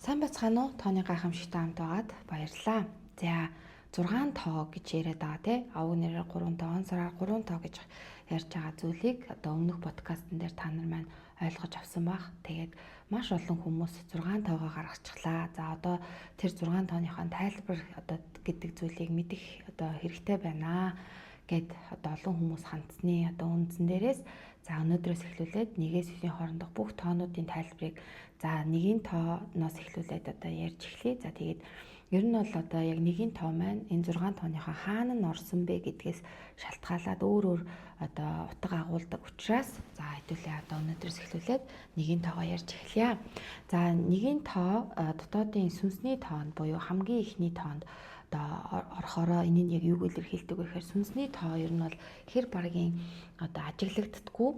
Сайн байцгаана уу? Тооны гайхамшигтай хамт байгаад баярлалаа. За 6 тоо гэж яриад байгаа тий. Овг нэрээр 3 тоо, он сараар 3 тоо гэж ярьж байгаа зүйлийг одоо өмнөх подкастн дээр та нар маань ойлгож авсан байх. Тэгээд маш олон хүмүүс 6 тоогоо гаргачихлаа. За одоо тэр 6 тооныхоо тайлбар одоо гэдэг зүйлийг мэдэх одоо хэрэгтэй байна гэд одоо олон хүмүүс хандсны одоо үндсэн дээрээс за өнөөдрөөс эхлүүлээд 1-ээс 9-ийн хоорондох бүх тоонуудын тайлбарыг за нэгийн тооноос эхлүүлээд одоо ярьж эхлэе. За тэгээд ер нь бол одоо яг нэгийн тоо маань энэ 6 тооныхоо хаана нь орсон бэ гэдгээс шалтгаалаад өөр өөр одоо утга агуулдаг учраас за хэдүүлээ одоо өнөөдрөөс эхлүүлээд нэгийн тоогоо ярьж эхлэе. За нэгийн тоо дотоодын сүнсний тоонд буюу хамгийн эхний тоонд одоо орохороо энэ нь яг юуг илэрхийлдэг вэ гэхээр сүнсний тоо ер нь бол хэр баргийн одоо ажиглагддаггүй.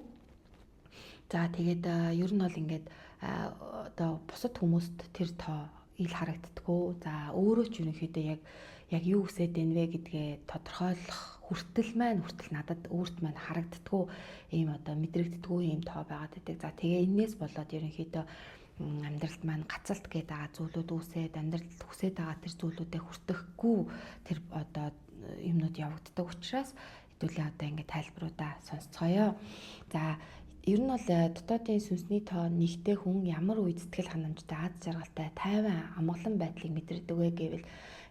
За тэгээд ер нь бол ингээд одоо бусад хүмүүст тэр тоо ил харагддаггүй. За өөрөө ч ерөнхийдөө яг юу хүсээд байна вэ гэдгээ тодорхойлох хүртэл маань хүртэл надад өөрт маань харагддаггүй ийм одоо мэдрэгддэггүй ийм тоо байгаад байдаг. За тэгээ энээс болоод ерөнхийдөө амьдралд маань гацалт гээд байгаа зүйлүүд үүсээд амьдралд хүсээд байгаа тэр зүйлүүдэд хүртэхгүй тэр одоо юмнууд явагддаг учраас хэдүүлээ одоо ингээд тайлбаруудаа сонсцгоё. За ер нь бол дотоодын сүнсний тоо нэгтэй хүн ямар үед сэтгэл ханамжтай, аз жаргалтай, тайван, амгалан байдлыг мэдэрдэг вэ гэвэл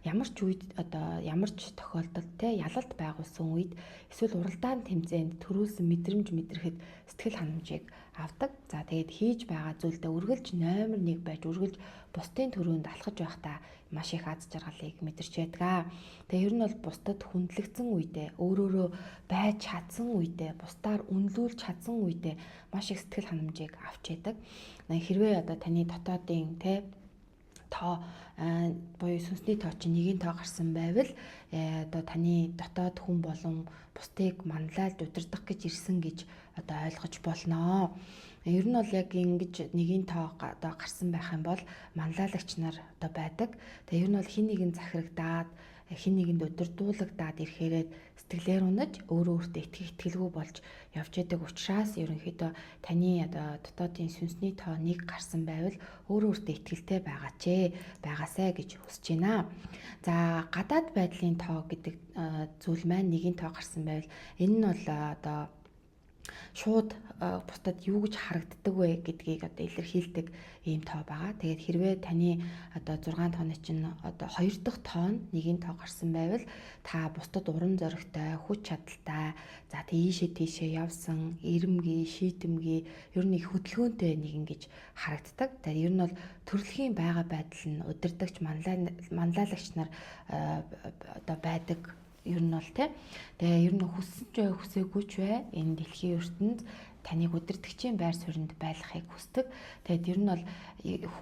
ямар ч үед одоо ямар ч тохиолдолд те ялалт байгуулсан үед эсвэл уралдаан тэмцээнд төрүүлсэн мэдрэмж мэдрэхэд сэтгэл ханамжийг авдаг. За тэгээд хийж байгаа зүйлдээ үргэлж номер 1 байж үргэлж бусдын төрөнд алхаж байхдаа маш их аз жаргалыг мэдэрч байдаг. Тэгээ ер нь бол бусдад хүндлэгдсэн үедээ өөрөөрөө байж чадсан үедээ бусдаар үнэлүүлж чадсан үедээ маш их сэтгэл ханамжийг авч яадаг. Хэрвээ одоо таны дотоодын те тоо буюу сүнсний тоо чинь нэгийн тоо гарсан байвал одоо таны дотоод хүн болон бусдыг манлайлж удирдах гэж ирсэн гэж одоо ойлгож болно. Ер нь бол яг ингэж нэгийн тоо одоо гарсан байх юм бол манлайлагч нар одоо байдаг. Тэгээ ер нь бол хин нэгэн захирагдаад хин нэгэнд удирдуулагдаад ирэхээрээ сэтгэлээр унаж өөрөө өөртөө итгэх итгэлгүй болж явж яадаг учраас ерөнхийдөө таны одоо дотоодын сүнсний тоо нэг гарсан байвал өөрөө өөртөө итгэлтэй байгаач ээ байгаасай гэж хүсэж байна. За гадаад байдлын тоо гэдэг зүйл маань нэгийн тоо гарсан байвал энэ нь бол одоо шууд бусдад юу гэж харагддаг вэ гэдгийг одоо илэрхийлдэг ийм тоо байгаа. Тэгээд хэрвээ таны одоо 6 тооны чинь одоо 2 дахь тоо нь нэгийн тоо гарсан байвал та бусдад урам зоригтой, хүч чадалтай, за тэг ийшээ тийшээ явсан, ирэмгий, шийдэмгий, ер нь их хөдөлгөөнтэй нэгэн гэж харагддаг. Тэгээд ер нь бол төрөлхийн байгаа байдал нь удирдагч, манлайлагч нар одоо байдаг ер нь бол тий. Тэгээ ер нь хүссэн ч бай, хүсээгүй ч бай энэ дэлхийн ертөнд таныг удирдагчийн байр суурьнд байлгахыг хүсдэг. Тэгээд ер нь бол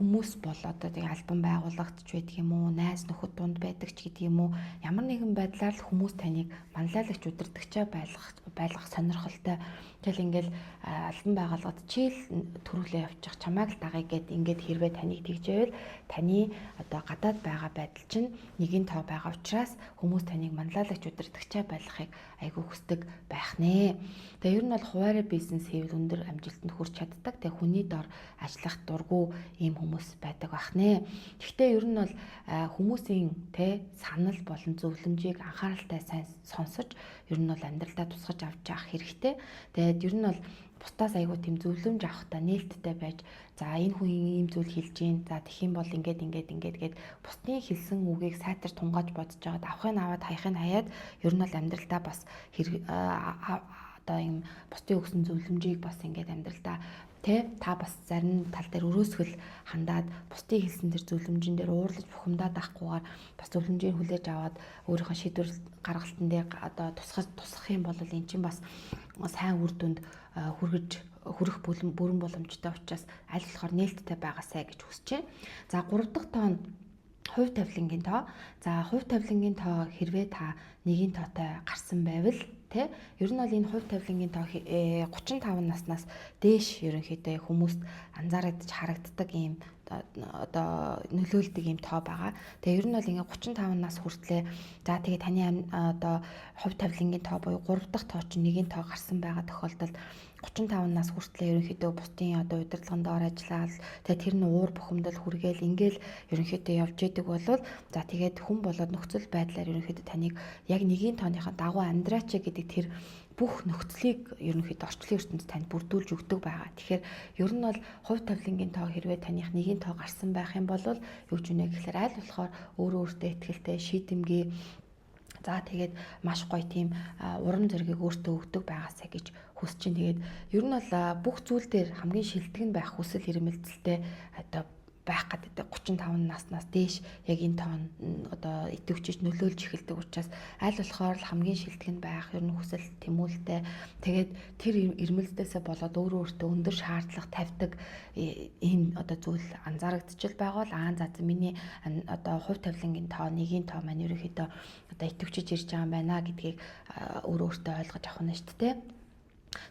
хүмүүс бол одоо тэг албан байгууллагт ч байдаг юм уу, найз нөхөд дунд байдаг ч гэдэг юм уу, ямар нэгэн байдлаар л хүмүүс таныг манлайлагч удирдагчаа байлгах сонирхолтой. Тэгэл ингээл албан байгууллагад чийл төрүүлээ явчих, чамайг л дагъя гэд ингээд хэрвээ таныг тэгжээвэл таны одоо гадаад байгаа байдал чинь нэгийн тоо байгаа учраас хүмүүс таныг манлайлагч удирдагчаа байлгахыг айгүй хүсдэг байх нэ. Тэгээ ер нь бол хуваарь бизнес хийвэл өндөр амжилтанд хүрч чаддаг. Тэгээ хүний дор ажиллах дургүй ийм хүмүүс байдаг байх нэ. Гэхдээ ер нь бол хүмүүсийн тэ санал болон зөвлөмжийг анхааралтай сайн сонсож ер нь бол амьдралдаа тусгаж авч явах хэрэгтэй. Тэгээд ер нь бол бусдаас айгүй тийм зөвлөмж авахдаа нээлттэй байж за энэ хүн ийм зүйл хэлж гин за тэгэх юм бол ингээд ингээд ингээд гээд бусдын хэлсэн үгийг сайтар тунгааж бодож байгаад авахыг аваад хаяхыг хаяад ер нь бол амьдралдаа бас хэрэг одоо ийм бусдын өгсөн зөвлөмжийг бас ингээд амьдралдаа тэ та бас зарим тал дээр өрөөсгөл хандаад бусдын хэлсэн тэр зөвлөмжин дээр уурлаж бухимдаад авахгүйгээр бас зөвлөмжийг хүлээж аваад өөрийнхөө шийдвэр гаргалтан дээр одоо тусах юм бол эн чинь бас сайн үр дүнд хүргэж хүрэх бүрэн боломжтой учраас аль болохоор нээлттэй байгаасай гэж хүсэж байна. За 3 дахь тоо нь хувь тавилангийн тоо. За хувь тавилангийн тоо хэрвээ та нэгийн тоотой гарсан байвал тэ ер нь бол энэ хувь тавилангийн тоо 35 наснаас дээш ерөнхийдөө хүмүүст анзаарагдаж харагддаг ийм одоо нөлөөлдөг ийм тоо байгаа. Тэгээ ер нь бол ингээ 35 нас хүртлээ. За тэгээ таны одоо хувь тавилангийн тоо буюу 3 дахь тоо чинь нэгийн тоо гарсан байгаа тохиолдолд 35 нас хүртлээр ерөнхийдөө бусдын одоо удирдлагын доор ажиллаад, тэгээ тэр нь уур бухимдал хүргээл ингээл ерөнхийдөө явж идэг бол за тэгээд хүн болоод нөхцөл байдлаар ерөнхийдөө таныг яг нэгийн тооныхаа дагуу амьдраач гэдэг тэр бүх нөхцөлийг ерөнхийдөө орчлон ертөнц танд бүрдүүлж өгдөг байгаа. Тэгэхээр ер нь бол хувь тавилангийн тоо хэрвээ таных нэгийн тоо гарсан байх юм бол юу ч үнэ гэхэлэр аль болохоор өөрөө өөртөө ихтэй, шийдэмгий. За тэгээд маш гоё тийм урам зоригийг өөртөө өгдөг байгаасай гэж хүсэж чинь. Тэгээд ер нь бол бүх зүйл дээр хамгийн шилдэг нь байх хүсэл эрмэлзэлтэй одоо байх гэдэг 35 наснаас дээш яг энэ тоон одоо идэвхжиж нөлөөлж эхэлдэг учраас аль болохоор л хамгийн шилдэг нь байх, ер нь хүсэл тэмүүлтэй, тэгээд тэр эрмэлзлээсээ болоод өөрөө өөртөө өндөр шаардлага тавьдаг энэ одоо зүйл анзаарэгдчихэл байгаа бол аа за миний одоо хувь тавилангийн тоо нэгийн тоо маань ерөнхийдөө одоо идэвхжиж ирж байгаа юм байна гэдгийг өөрөө өөртөө ойлгож авах нь шүү дээ.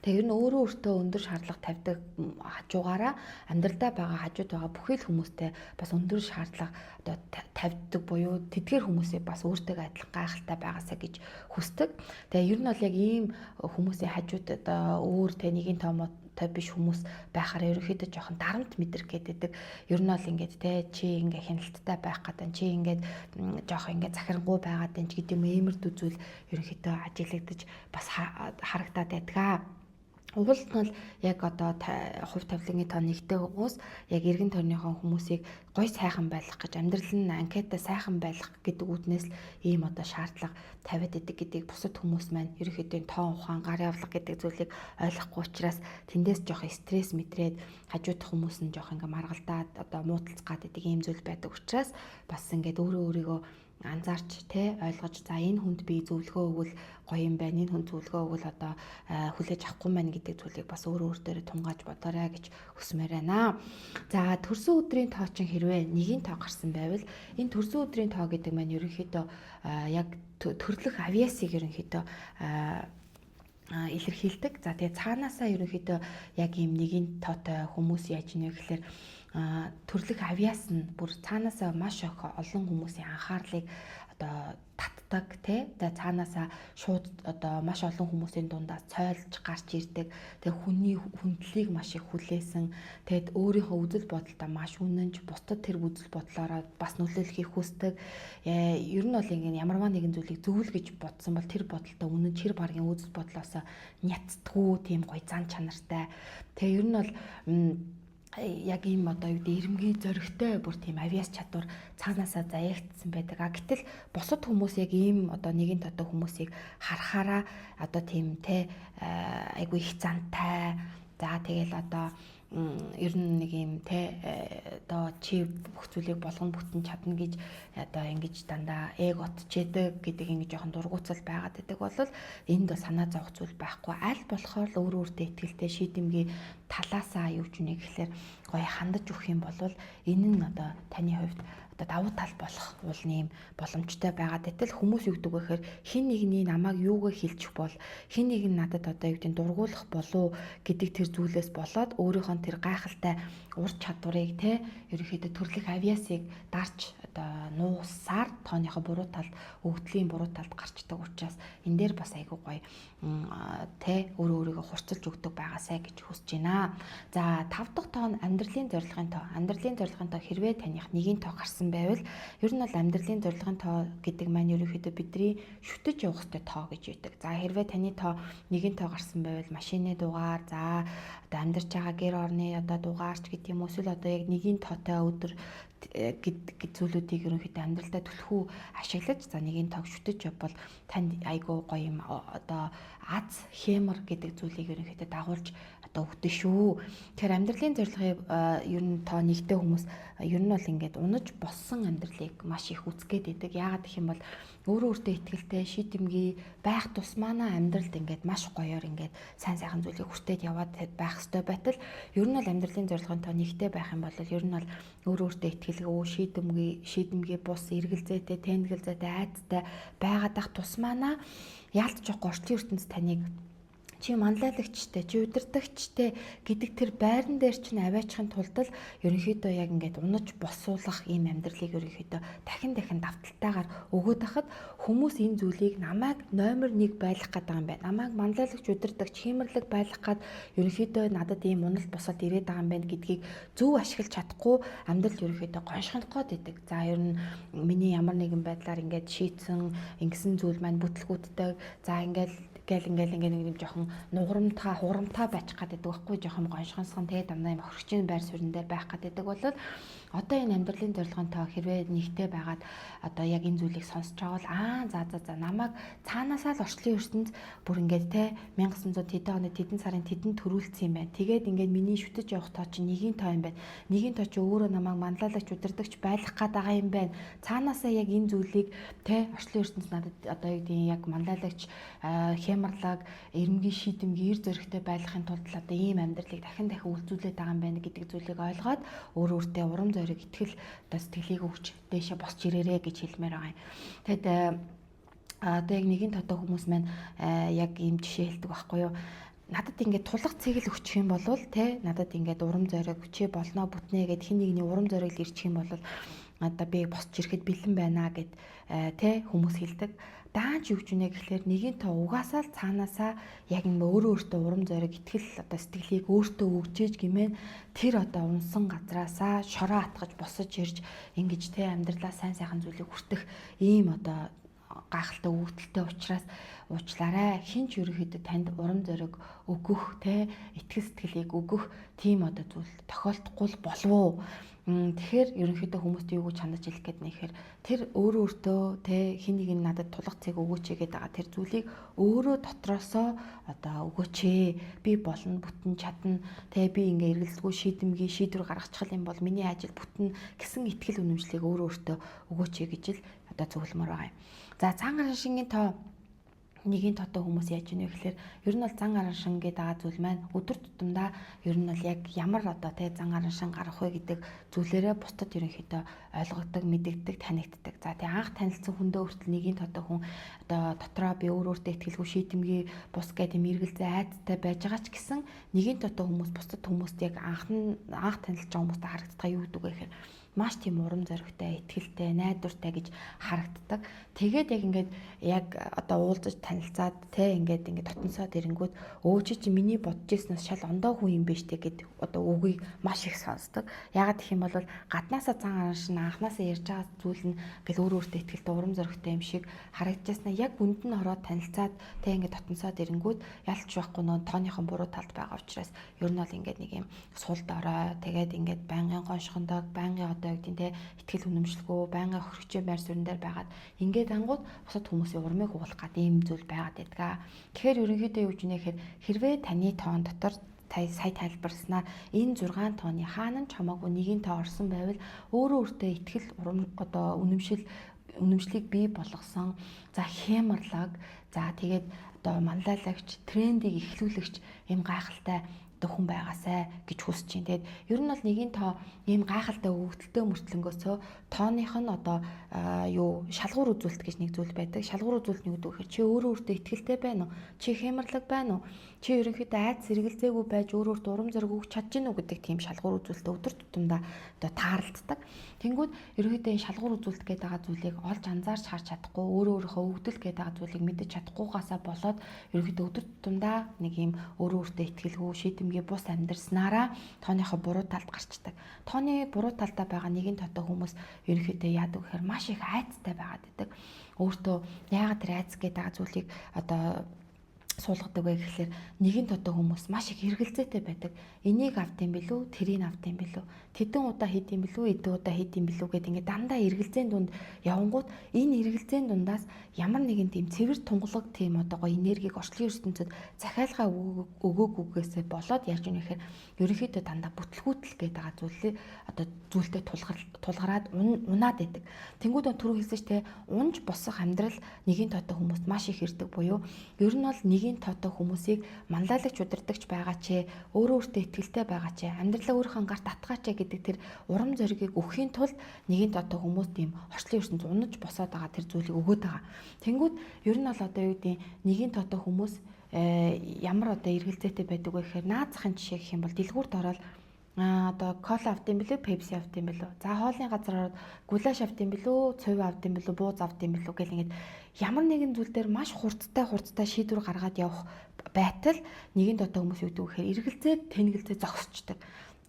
Тэгээ ер нь өөрөө өөртөө өндөр шаардлага тавьдаг хажуугаараа амьдралдаа байгаа, хажууд байгаа бүхий л хүмүүстэй бас өндөр шаардлага одоо тавьдаг буюу тэдгээр хүмүүсийг бас өөртөө адилхан гайхалтай байгаасаа гэж хүсдэг. Тэгээ ер нь бол яг ийм хүмүүсийн хажууд одоо өөр тэ нэгийн тоотой биш хүмүүс байхаар ерөнхийдөө жоохон дарамт мэдрэх гэдэг. Ер нь бол ингээд те чи ингээ хяналттай байх гэдэг, чи ингээд жоохон ингээ захирангуй байгаад энэ ч гэдэг юм иймэрдүү зүйл ерөнхийдөө ажиглагдаж бас харагдаад байдаг. Угуул нь бол яг одоо хувь тавилангийн тоо нэгтэй хүмүүс яг эргэн тойрныхоо хүмүүсийг гой сайхан байлгах гэж, амьдрал нь анкета сайхан байлгах гэдэг үүднээс л ийм одоо шаардлага тавиад идэг гэдгийг бусад хүмүүс маань ерөнхийдөө тоо ухаан, гар явдлага гэдэг зүйлийг ойлгохгүй учраас тэндээс жоох стресс мэдрээд хажуудах хүмүүс нь жоох ингээ маргалдаад одоо муудалцах гад идэг ийм зүйл байдаг учраас бас ингээд өөрөө өөрийгөө анзаарч те ойлгож, за энэ хүнд би зөвлөгөө өгвөл гоё юм байна, энэ хүнд зөвлөгөө өгвөл одоо хүлээж авахгүй маань гэдэг зүйлийг бас өөрөө өөртөө тунгааж бодоорой гэж хүсмээр байна. За төрсөн өдрийн тоо чинь хэрвээ нэгийн тоо гарсан байвал энэ төрсөн өдрийн тоо гэдэг маань ерөнхийдөө яг төрлөх авиасыг ерөнхийдөө илэрхийлдэг. За тэгээ цаанаасаа ерөнхийдөө яг ийм нэгийн тоотой хүмүүс яаж нэ гэхэлэр төрлөх авиас нь бүр цаанаасаа маш их олон хүмүүсийн анхаарлыг одоо татдаг тий. Тэгээ цаанаасаа шууд одоо маш олон хүмүүсийн дундаас цойлж гарч ирдэг. Тэгээ хүний хүндлэлийг маш их хүлээсэн. Тэгээд өөрийнхөө үзэл бодолтой маш үнэнч, бусдад тэр үзэл бодлоороо бас нөлөөлөхийг хүсдэг. Ер нь бол ингэ ямарваа нэгэн зүйлийг зөв л гэж бодсон бол тэр бодолтой үнэнч, тэр баргийн үзэл бодлоосоо няцдаггүй тийм гоё зан чанартай. Тэгээ ер нь бол яг ийм одоо юу гэдэг ирмгийн зоригтой бүр тийм авиас чадвар цаанаасаа заяагдсан байдаг. А гэтэл бусад хүмүүс яг ийм одоо нэгэн тодор хүмүүсийг харахаараа одоо тийм те айгүй их зантай. За тэгэл одоо ер нь нэг юм те одоо чи бүх зүйлийг болгон бүтэн чадна гэж одоо ингэж дандаа эготчээдэг гэдэг ингэж жоохон дургуутсал байгаад байдаг бол энд бол санаа зовох зүйл байхгүй. Аль болохоор л өөр өөртөө ихтэй, шийдэмгий талаасаа юу ч үнэ гэхлээр гоё хандаж өгөх юм бол энэ нь одоо таны хувьд одоо давуу тал болох уулны юм боломжтой байгаа. Гэтэл хүмүүс юу гэдэг вэ гэхээр хин нэгний намайг юугаа хилчих бол, хин нэг нь надад одоо юу гэдэг дургуулах болов гэдэг тэр зүйлээс болоод өөрийнхөө тэр гайхалтай ур чадварыг те ерөнхийдөө төрлөх авиасыг дарч одоо нуусаар тооныхоо буруу талд, өгдлийн буруу талд гарчдаг учраас энэ дээр бас айгүй гоё те өөрөө өөрийгөө хурцлж өгдөг байгаасай гэж хүсэж байна. За 5 дахь тоо нь амьдралын зорилгын тоо. Амьдралын зорилгын тоо хэрвээ таных нэгийн тоо гарсан байвал ер нь бол амьдралын зорилгын тоо гэдэг маань ерөнхийдөө бидний шүтэж явах ёстой тоо гэж үүдэг. За хэрвээ таны тоо нэгийн тоо гарсан байвал машины дугаар, за одоо амьдарч байгаа гэр орны одоо дугаарч гэдэг юм уу, эсвэл одоо яг нэгийн тоотой өдөр гэд зүйлүүдийг ерөнхийдөө амьдралдаа түлхүү ашиглаж, за нэгийн тоог шүтэж явбал танд айгүй гоё юм одоо аз хэмэр гэдэг зүйлийг ерөнхийдөө дагуулж одоо өгдөө шүү. Тэгэхээр амьдралын зорилгыг ер нь тоо нэгтэй хүмүүс ер нь бол ингээд унаж боссон амьдралыг маш их үзгээд идэг. Яагаад гэх юм бол өөрөө өөртөө ихтэй, шийдэмгий байх тусмаанаа амьдралд ингээд маш гоёор ингээд сайн сайхан зүйлийг хүртээд яваад байх ёстой байтал ер нь бол амьдралын зорилгын тоо нэгтэй байх юм бол ер нь бол өөрөө өөртөө итгэлгүй, шийдэмгий бус, эргэлзээтэй, тэнэгэлзээтэй, айцтай байгаад ах тусмаанаа яалтч орчлон ертөнц таныг Чи манлайлагчтай, чи удирдагчтай гэдэг тэр байран дээр чинь аваачихын тулд л ерөнхийдөө яг ингээд унаж босуулах ийм амьдралыг ерөнхийдөө дахин дахин давталтайгаар өгөөд хахад хүмүүс энэ зүйлийг намайг номер 1 байлгах гэдэг юм байна. Намайг манлайлагч, удирдагч, хиймэрлэг байлгах гад ерөнхийдөө надад ийм уналт босолт ирээд байгаа юм байна гэдгийг зөв ашиглаж чадахгүй амьдрал ерөнхийдөө гоншгоних гээд идэг. За ер нь миний ямар нэгэн байдлаар ингээд шийдсэн ингэсэн зүйл маань бүтлгүүдтэй за ингээд гэл ингээл ингээ нэг юм жоохон нуграмтаа хурамтаа байчих гээд байдаг байхгүй жоохон гоншгонсгон тэгээ дандаа юм хөрөгчийн байр суурин дээр байх гээд байдаг бол одоо энэ амьдралын зорилгын тоо хэрвээ нэгтэй байгаад одоо яг энэ зүйлийг сонсож байгаа бол аа за за за намайг цаанаасаа л орчлын ертөнц бүр ингээд те 1900 тэдэн оны тэдэн сарын тэдэн төрүүлсэн юм байна. Тэгээд ингээд миний шүтэж явах тоо чинь нэгийн тоо юм байна. Нэгийн тоо чи өөрөө намайг манлайлагч удирдагч байлгах гээд байгаа юм байна. Цаанаасаа яг энэ зүйлийг те орчлын ертөнц надад одоо юу гэдэг яг манлайлагч хямарлаг, эрэмгийн шийдэмгийн эр зөрөгтэй байлгахын тулд л одоо ийм амьдралыг дахин дахин үйлцүүлээд байгаа юм байна гэдэг зүйлийг ойлгоод өөр өөртөө урам зориг, итгэл одоо сэтгэлийг өгч дээшээ босч ирээрэй гэж хэлмээр байгаа юм. Тэгэд одоо яг нэгэн тодоо хүмүүс маань яг ийм жишээ хэлдэг байхгүй юу? Надад ингээд тулах цэгэл өгчих юм бол те надад ингээд урам зориг чи болно бүтнэ гэд хин нэгний урам зориг л ирчих юм бол одоо би босч ирэхэд бэлэн байна гэд те хүмүүс хэлдэг. Даанч юу гэж үнэ гэхлээр нэгin тоо угаасаа л цаанаасаа яг ингэ өөрөө өөртөө урам зориг, итгэл одоо сэтгэлийг өөртөө өгчээж гимэн тэр одоо унсан газраасаа шороо атгаж босож ирж ингэж те амьдралаа сайн сайхан зүйлийг хүртэх ийм одоо гайхалтай өгөгдөлтэй учраас уучлаарай. Хин ч ерөнхийдөө танд урам зориг өгөх те итгэл сэтгэлийг өгөх тийм одоо зүйл тохиолдохгүй л болов уу? Тэгэхээр ерөнхийдөө хүмүүст юу гэж хандаж хэлэх гээд нэхэр тэр өөрөө өөртөө те хин нэг нь надад тулах цэг өгөөч гэдэг байгаа тэр зүйлийг өөрөө дотроосоо одоо өгөөч ээ. Би болно, бүтэн чадна. Те би ингээ эргэлзгүй шийдэмгий шийдвэр гаргачих юм бол миний ажил бүтэн гэсэн итгэл үнэмшлийг өөрөө өөртөө өгөөч гэж л одоо зөвлөмөр байгаа юм. За цаан гарын шингийн тоо нэгийн тоотой хүмүүс яаж ийнэ гэхээр ер нь бол зан араншин гэдэг байгаа зүйл маань өдөр тутамдаа ер нь бол яг ямар одоо тий зан араншин гарах вэ гэдэг зүйлээрээ бусдад ерөнхийдөө ойлгогддог, мэдэгддэг, танигддаг. За тий анх танилцсан хүндээ хүртэл нэгийн тоотой хүн одоо дотроо би өөр өөртөө итгэлгүй шийдэмгий бус гэдэг юм эргэлзээ айдтай байж байгаа ч гэсэн нэгийн тоотой хүмүүс бусдад хүмүүст яг анх танилцж байгаа хүмүүстээ харагддаг юу гэдэг вэ гэхээр маш тийм урам зоригтой, итгэлтэй, найдвартай гэж харагддаг. Тэгээд яг ингээд яг одоо уулзаж танилцаад те ингээд ингээд дотносоод ирэнгүүт өө чи чи миний бодож ирснээс шал ондоо хүн юм биш те гэд одоо үгийг маш их сонсдог. Яагаад гэх юм бол гаднаасаа зан араншин анхнаасаа ярьж байгаа зүйл нь гэл өөр өөртөө итгэлтэй, урам зоригтой юм шиг харагдчихснаа яг бүнд нь ороод танилцаад те ингээд дотносоод ирэнгүүт ялч байхгүй нөө тооныхон буруу талд байгаа учраас ер нь бол ингээд нэг юм сулд орой тэгээд ингээд байнгын гоншхондог, байнгын одоо юу гэдэг те итгэл үнэмшилгүй, байнгын хөрөгчийн байр суурин дээр байгаад ингээд ангууд бусад хүмүүсийн урмыг уулах гад ийм зүйл байгаад байдгаа. Тэгэхээр ерөнхийдөө юу гэж нэ гэхээр хэрвээ таны тоон дотор сая тайлбарснаар энэ 6 тооны хаана ч хамаагүй нэгийн тоо орсон байвал өөрөө өөртөө итгэл урам одоо үнэмшлийг бий болгосон за хямарлаг за тэгээд одоо манлайлагч трендийг эхлүүлэгч ийм гайхалтай хүн байгаасай гэж хүсэж чинь. Тэгээд ер нь бол нэгийн тоо ийм гайхалтай өгөгдөлтэй мөртлөнгөөсөө тооных нь одоо юу шалгуур үзүүлэлт гэж нэг зүйл байдаг. Шалгуур үзүүлэлт нь юу гэдэг вэ гэхээр чи өөрөө өөртөө итгэлтэй байна уу? Чи хямарлаг байна уу? Чи ерөнхийдөө айц сэргэлзээгүй байж өөр өөртөө урам зориг өгч чадж гин үү гэдэг тийм шалгуур үзүүлэлт өдөр тутамдаа одоо тааралддаг. Тэнгүүд ерөнхийдөө энэ шалгуур үзүүлэлт гэдэг байгаа зүйлийг олж анзаарч харж чадахгүй өөрөө өөрийнхөө өгдөл гэдэг байгаа зүйлийг мэдэж чадахгүйгаасаа болоод ерөнхийдөө өдөр тутамдаа нэг юм өөрөө өөртөө итгэлгүй шийдэмгий бус амьдарснараа тооныхоо буруу талд гарчдаг. Тооны буруу талдаа байгаа нэгэн тоотой хүмүүс ерөнхийдөө яадаг гэхээр маш их айцтай байгаад байдаг. Өөртөө яагаад тэр айц гэдэг байгаа зүйлийг одоо суулгадаг вэ гэхлээр нэгэн тоотой хүмүүс маш их эргэлзээтэй байдаг. Энийг авд юм билүү, тэрийг авд юм билүү, тэдэн удаа хийд юм билүү, эдэн удаа хийд юм билүү гэд ингээд дандаа эргэлзээний дунд явангууд энэ эргэлзээний дундаас ямар нэгэн тийм цэвэр тунгалаг тийм одоо гоё энергийг орчлон ертөнцид захиалгаа өгөөгүйгээсээ болоод яаж юм гэхээр ерөнхийдөө дандаа бүтлгүүтэл гэдэг байгаа зүйлээ одоо зүйлтэй тулгараад унаад байдаг. Тэнгүүд түрүү хэлсэн ч те унж босох амьдрал нэгэн тоотой хүмүүст маш их ирдэг буюу ер нь бол нэгийн тоотой хүмүүсийг манлайлагч удирдагч байгаа ч өөрөө өөртөө итгэлтэй байгаа ч амьдралаа өөрийнхөө гарт атгаач гэдэг тэр урам зоригийг өгөхийн тулд нэгийн тоотой хүмүүс тийм орчлон ертөнц унаж босоод байгаа тэр зүйлийг өгөөд байгаа. Тэнгүүд ер нь бол одоо юу гэдэг нэгийн тоотой хүмүүс ямар одоо эргэлзээтэй байдаг вэ гэхээр наад захын жишээ гэх юм бол дэлгүүрт ороод одоо кола авд юм бэлүү, пепси авд юм бэлүү. За хоолны газар ороод гулаш авд юм бэлүү, цув авд юм бэлүү, бууз авд юм бэлүү гэл ингээд ямар нэгэн зүйл дээр маш хурдтай хурдтай шийдвэр гаргаад явах байтал нэгэнд одоо хүмүүс юу гэдэг вэ гэхээр эргэлзээд тэнгэлзээ зогсчдаг.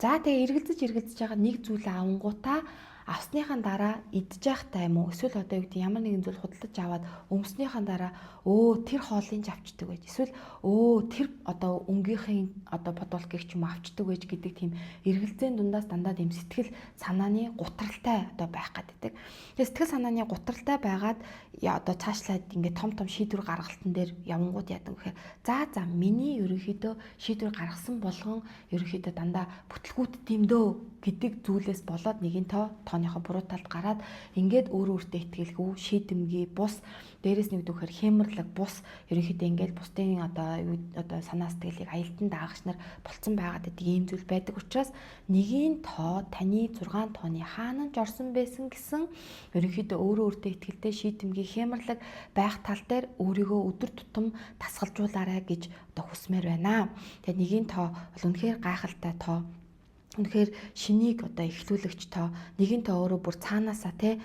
За тэгээ эргэлзэж эргэлзэж байгаа нэг зүйлээ авангуудаа авсныхаа дараа идж явах юм уу эсвэл одоо юу гэдэг ямар нэгэн зүйл худалдаж аваад өмснийхаа дараа өө тэр хоолыг авчдаг байж эсвэл өө тэр одоо өнгийнхээ одоо бодуулгыг ч юм авчдаг байж гэдэг тийм эргэлзээн дундаас дандаа тийм сэтгэл санааны гутралтай одоо байх гэдэг. Тэгээ сэтгэл санааны гутралтай байгаад одоо цаашлаад ингээд том том шийдвэр гаргалтан дээр явангууд яадаг гэхээр за за миний ерөнхийдөө шийдвэр гаргасан болгон ерөнхийдөө дандаа бүтлгүүтд юм дөө гэдэг зүйлээс болоод нэгэн тооныхоо буруу талд гараад ингээд өөрөө өөртөө итгэлгүй шийдэмгий бус дээрээс нэг дүүхээр хэмэрлэг бус ерөнхийдөө ингээд бусдын одоо юу одоо санаа сэтгэлийг аялдан даагч нар болцсон байгаад байдаг ийм зүйл байдаг учраас нэгийн тоо таны 6 тооны хаана ч орсон байсан гэсэн ерөнхийдөө өөрөө өөртөө итгэлтэй шийдэмгий хэмэрлэг байх тал дээр өөрийгөө өдөр тутам дасгалжуулаарай гэж одоо хүсмээр байна. Тэгээ нэгийн тоо бол үнэхээр гайхалтай тоо. Үнэхээр шинийг одоо эхлүүлэгч тоо нэгэн тоо өөрөө бүр цаанаасаа те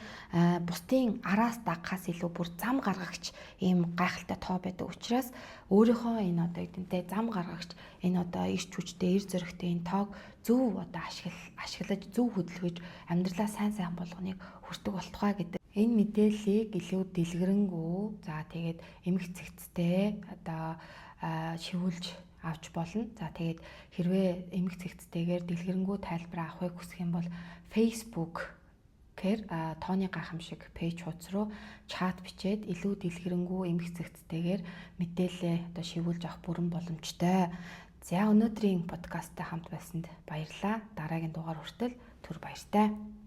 бусдын араас дагахаас илүү бүр зам гаргагч ийм гайхалтай тоо байдаг учраас өөрийнхөө энэ одоо эдэнтэй зам гаргагч энэ одоо эрч хүчтэй эр зөрөгтэй энэ тоог зөв одоо ашиглаж зөв хөдөлгөж амьдралаа сайн сайн болгоныг хүртэх болтугай гэдэг. Энэ мэдээллийг илүү дэлгэрэнгүй за тэгээд эмх цэгцтэй одоо шивүүлж авч болно. За тэгээд хэрвээ эмх цэгцтэйгээр дэлгэрэнгүй тайлбар авахыг хүсэх юм бол Facebook гэхээр тооны гайхамшиг пэйж хуудас руу чат бичээд илүү дэлгэрэнгүй эмх цэгцтэйгээр мэдээлэлээ одоо шивүүлж авах бүрэн боломжтой. За өнөөдрийн подкасттай хамт байсанд баярлалаа. Дараагийн дугаар хүртэл түр баяртай.